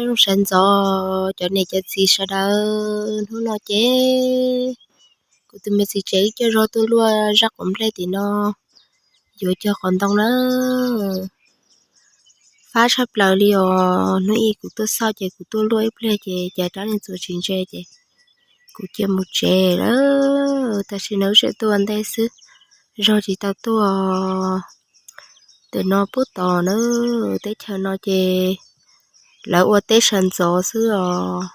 Nyob zoo sawv ntxov cov niam cov txiv sawv daws, hnub no ces kuv tus me txiv tsev wb coj zog tuaj luaj zaj quav nplej tim no yuav cog qos ntoo na. Fab tshaj plaws li os, hnub ib kuv tuaj xauj ces kuv tuaj luaj ib pliag ces cas rab niag txuas tsis ntse ces kuv cia mus tsev lawm. Tam sim no wb tseem tuaj ua ntej xwb, zog tsis tau tuaj. Ntawm no pub tos na, teb chaws no ces lawv ua teb sawv ntxov xwb os.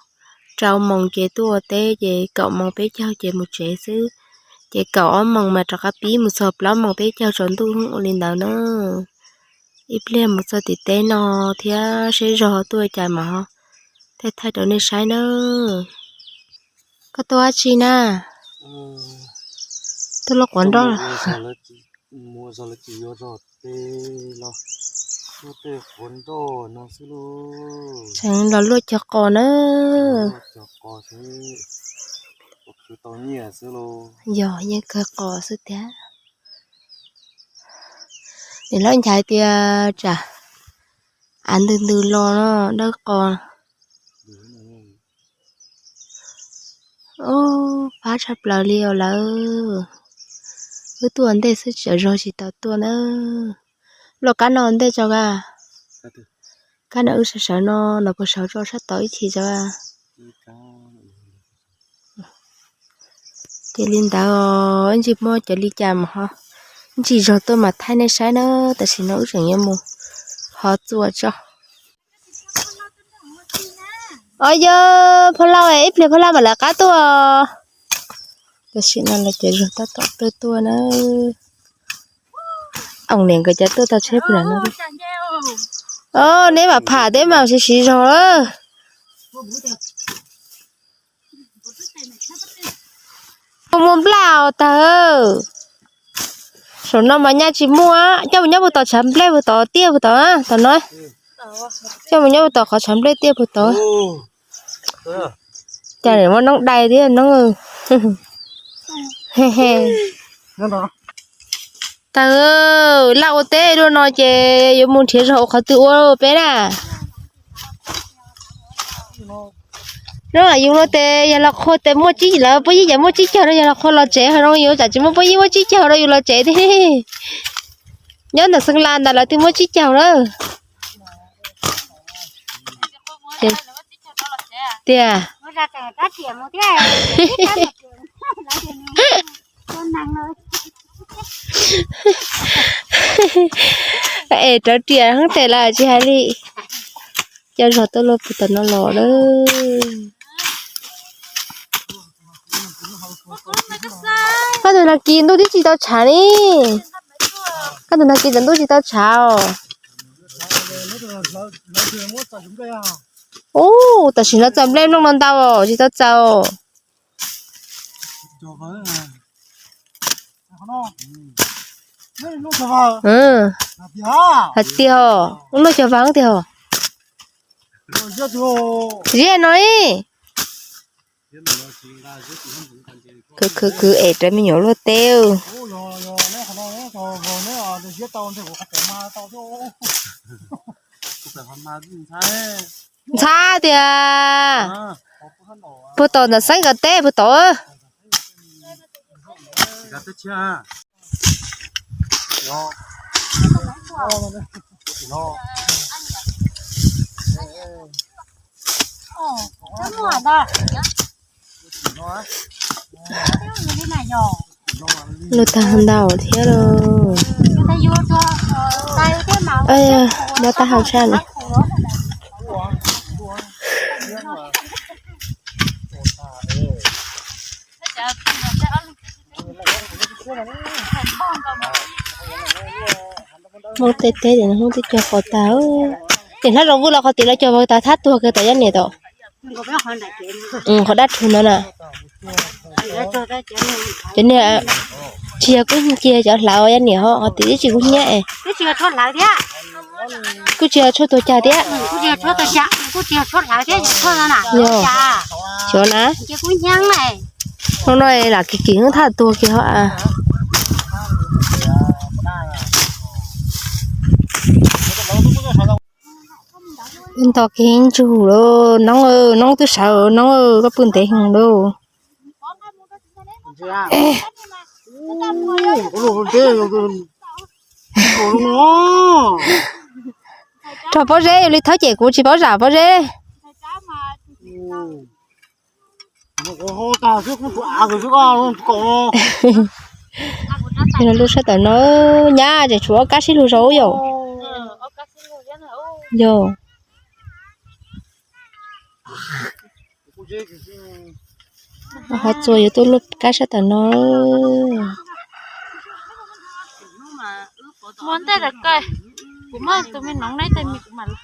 Rau moos ces tuaj ua teb ces kaum moos peb caug ces mus tsev xwb, ces kaum ob moos mas rov qab pib mus txog plaub moos peb caug tsaus ntuj ua li ntawd na. Ib pliag mus txog tim teb no thiab seb zog tuaj cas mas ho thaij thaij rau nej saib na. Koj tuaj dab tsi na? Tuaj luaj quav nroj. Tseem los luaj cog qos na. Yog yeej kawg qos xwb tiag. Nim lawv ncav tias tsam av ntws ntws los no dawb qos. Ub, fab tshaj plaws li os lawm. Wb tuaj ua ntej xwb tseem zog tsis tau tuaj na. Luaj kab no ua ntej tso ka. Kab no wb sawv sawv no los puas sawv tso sab tod ib chim tso. Ces li ntawd ib ntsis muaj cov li cas mas ho ib ntsis zog tuaj mas thaij nej saib na. Tam sim no wb tseem yuav mus hov txuas tso. Os, yog phauj Lauj, ib pliag phauj Lauj mam lawv qab tuaj. Tam sim no lawv cov zog tab tom tuaj tuaj na. Oos niam nkawd cov tuaj tau tsheb puag nram no. Os, neb mam pham teb mas siv siv zog lawm. Muaj muaj nplaj os tag. Saum no mas nyaj tsis muaj, coj mus nyob puag tom tshav nplej puag tod tiaj puag tod, tom no. Coj mus nyob puag tom qhov tshav nplej tiaj puag tod. Cas muaj noob dai thiab noob. Tag, laj ua teb dua no ces yuav mus nrhiav zog ua qhov twg ua peb na. No yus no tes yog los qhua tes muaj tsib, lawv puab yib ces muaj tsib caug rau yus los qhua los tsev, ho no yus tsam tsis muaj puab yib muaj tsib caug rau yus los tsev thiab. Nyob ntawm Xeev Las ntawd lawv twb muaj tsib caug lawm. Tiag. Es rauv riam heev tes lawm tsis hais li. Coj zog tuaj luaj puag tom no los lawm. Koj tus nag kis ntuj twb tsis tau tshav li. Koj tus nag kis tus ntuj tsis tau tshav os. Ub, tam sim no txaus nplej mloog no ntau os, tsis tau txaus. Hais tiag, ub, luaj cog vag tiag. Ziab no ib. Khwv khwv khwv es raws me nyuam luaj teb. Ntxhab tias puag tom ntawm Xeeb nkawd teb puag tom. Luaj tag ntau thiab lauj. Mob tab hau tshaj li. Hmoob tej teb tim no Hmoob twb cog qos tag. Tim hlab zoov vwj los qhov tim lawv cog vawg tas thab tuag kiag tom Yaj Niam tod. Qhov dab rhuv ntawd na. Cov niag tsis yog kub hnyiab, cov hlawv Yaj Niam ho qhov tim ib tsis kub hnyiab es. Kuj tsis yog tshuaj tuag cag thiab. Xyov na. Hnub no lam kim kim hnub thaj tuag kiag ho. Nto kiag ib ntsug lauj, noob, noob twb sawv, noob, koj pw ntev heev lauj. Rau pob zeb, yus li thawb ces kuv tsis paub zam pob zeb. Lub sab tom no nyab tseem tshuav ob kab sib lug zog yom. Yog. Ho txua yuav tuaj luaj kab sab tom no. Muab ntej lawm kawg, kuv muab tus me noov neb tej me kuv mam los.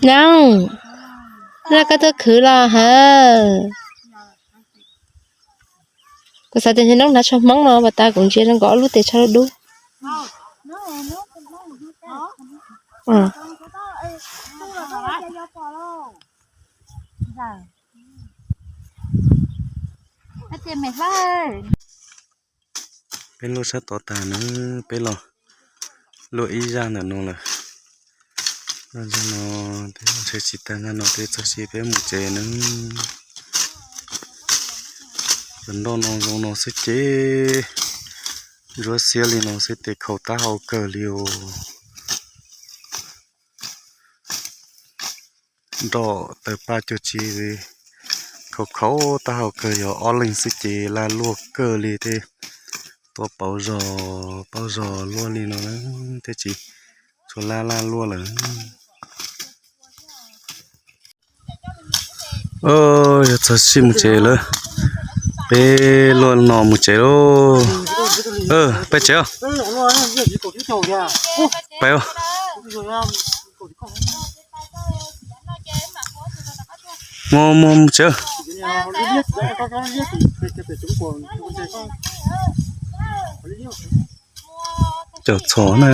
Nab, nab koj tuaj khwv los hawm. Kuv xav tias noob hnav tsho Hmoob no pas tas kuv ntsia zoo nkaus ob lub tes tsho dub. Peb luaj sab tod tag na, peb los luaj ib zaj ntawm no lawm. Zaj no, peb ntshe tsis tag zaj no peb txog si peb mus tsev na. Cov nroj no zoo no xwb ces, ntsuab xiab li no xwb ces khaus taub hau kawg li os. Nroj tawg paj cuag tsi, khaus khaus taub hau kawg, yog ob leeg xwb ces laj luaj kawg li thiab. Tuaj pauv zog pauv zog luaj li no na, thiaj tsis tshua laj laj luaj lawm. Yog txog sij mus tsev lawm, peb luaj no mus tsev lauj. Peb tsev os. Peb os. Mus mus mus tsev. Cov txhom na.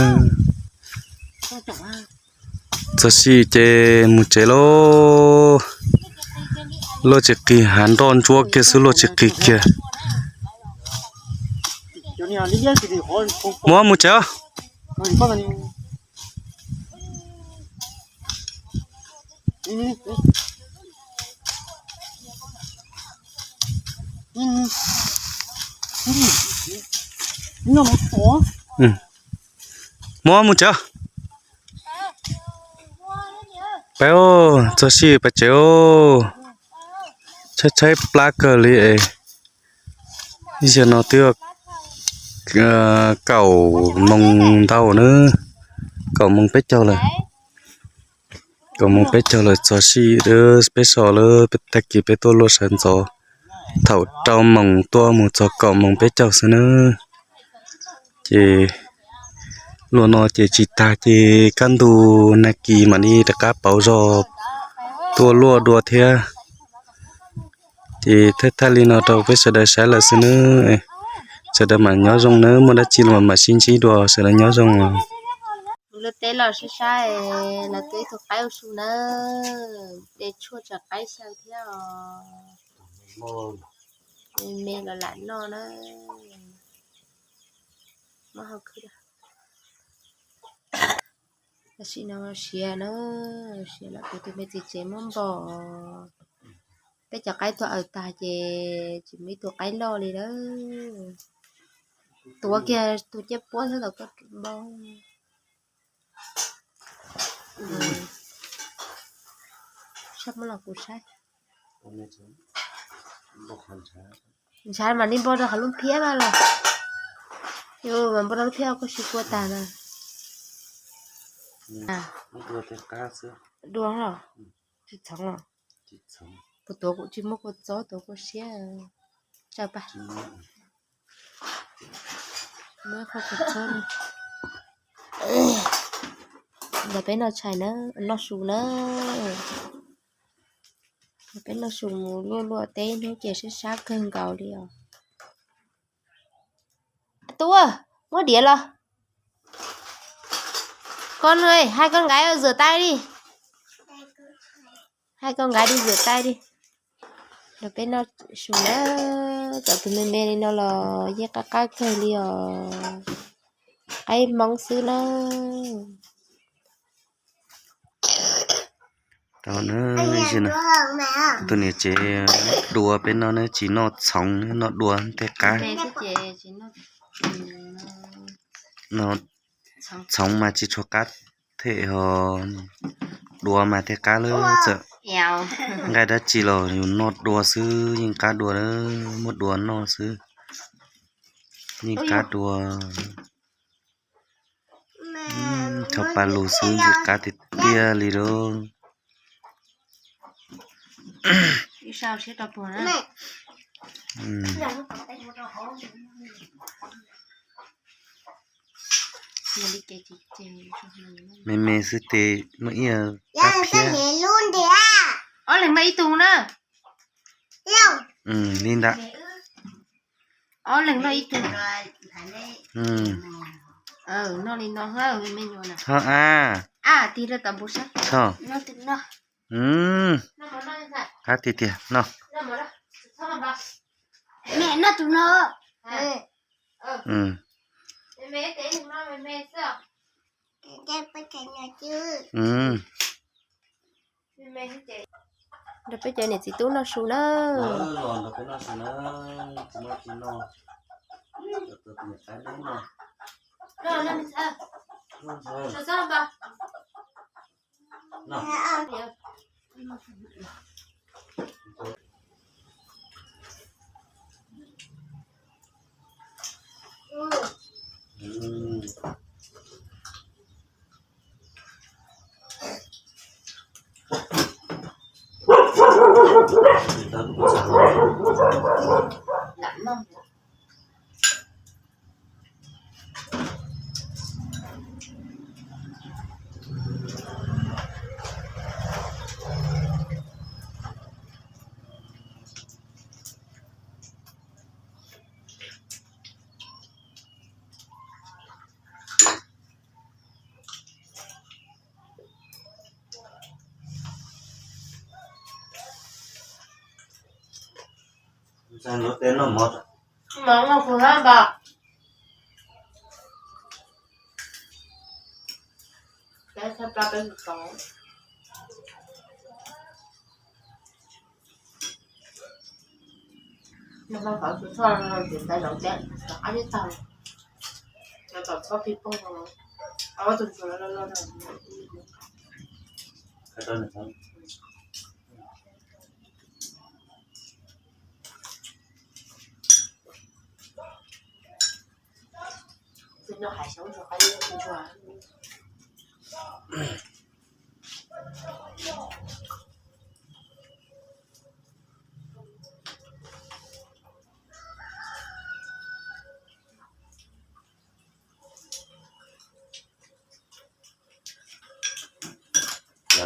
Txog sij ces mus tsev lauj. Luaj tsis qis, hav nroj ntsuab kiag xwb luaj tsis qis kiag. Mus mus tsev. Mus mus tsev. Peb, txog sij peb tsev. Tshaib tshaib plab kawg li es. Ib zaug no twb kaum moos ntau na, kaum moos peb caug lawm. Kaum moos peb caug lawm, txog sij peb so lawm, tag kis peb tuaj luaj sawv ntxov thaum rau moos tuaj mus txog kaum moos peb caug xwb na. Ces luaj no ces tsis tag ces kaj ntug nag kis mam li rov qab pauv zog tuaj luaj dua thiab. Ces thaij thaij li no rau peb sawv daws saib lawm xwb nawb. Sawv daws mam nyob zoo nawb, muaj dab tsi los mam sib ntsib dua, sawv daws nyob zoo os. Lub teb los sab sab, lawv tuaj ib tug qaib ua su nawb, de tshuaj tso qaib xyaw thiab os. Me los lam noj na. Muab hau khwb. Tam sim no siav na, siav lawm, kuv tus me txiv tsev muab npog. Peb cov qaib tuag awm tag ces tsis muaj ib tug qaib loj li lawm. Tuav kiag tus ciaj puab xwb los koj npog. Sab muab los kuv saib. Ntshav mas li npog rau qhov lub phiab na los. Mas npog rau lub phiab koj siv kua tag na. Dua los tsis txhoov los. Kuv tuav kuv tsis muaj kua txob tuav kua siab. Tsawg pab. Muab qhov kua txob. Ntawm peb noj tshais na, noj su na. Peb noj su mus luaj luaj teb hnub ces sab sab kawg nkaus li os. Tub, muab diav los. Con ơi, hai con gái ở rửa tay đi. Hais koj nqa dib yuav taib di. Rau peb noj su na, cov tus me me li no los yeej qab qab kawg li os. Qaib Hmoob xwb na. Tau na, tus niam tsev dua peb noj na, tsis noj txhoov, noj dua thiaj qab. Txhoov mas tsis tshua qab them ho, dua mas thiaj qab lawm txawm. Nqaij dab tsi los yus noj dua xwb yeej qab dua, muab dua noj xwb yeej qab dua. Thaum pas lus xwb yeej qab tiag tiag li lauj. Me me xwb tes muaj ib qab phiab. Ob leeg noj ib tug na. Li ntawd. Ob leeg noj ib tug. Noj li no, me nyuam na. Txhob a. Tig rau tom npum sab. Txhob. Qab tiag tiag no. Nrog peb cov niam txiv tub noj su na.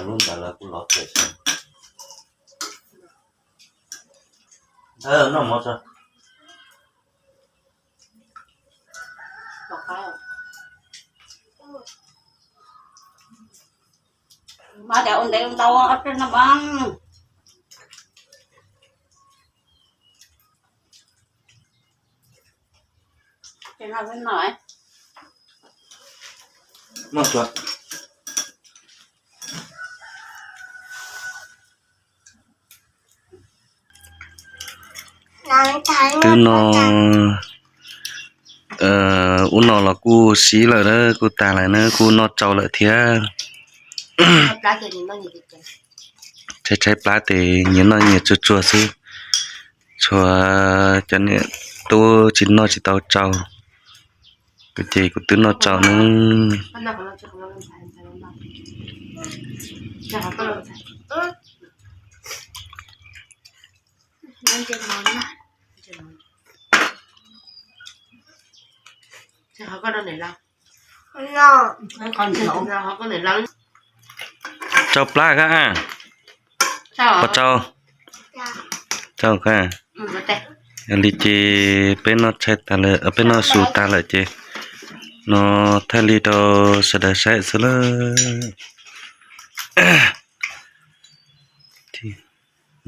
Lub ntawd lawv kuj lov tiam xwb. Noj mov tso. Mas tias ua ntev ntau ob peb no mas. Twb no, ub no los kuj sib lawm na, kuj tag lawm na, kuj noj tsau lawm thiab. Tshaib tshaib plab ces nyias noj nyias tsuag tsuag xwb. Tshuav cov niam tub tsis noj tsis tau tsau, kuv ces kuv twb noj tsau na. Tsau plab kab, pov tsau, tsau kab. Yog li ces peb noj tshais tas lawm, peb noj su tas lawm ces no thaij li rau sawv daws saib xwb lawm.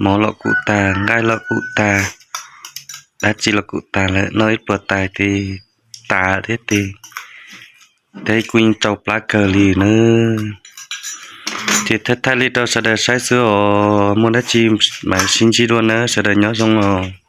Mov los kuj tag, nqaij los kuj tag, dab tsi los kuj tag lawm, noj ib pluag tais ces tas thiab ces, ces kuj yeej tsau plab kawg li na. Ces thaij thaij li rau sawv daws saib xwb os, muaj dab tsi mam sib ntsib dua nawb, sawv daws nyob zoo os.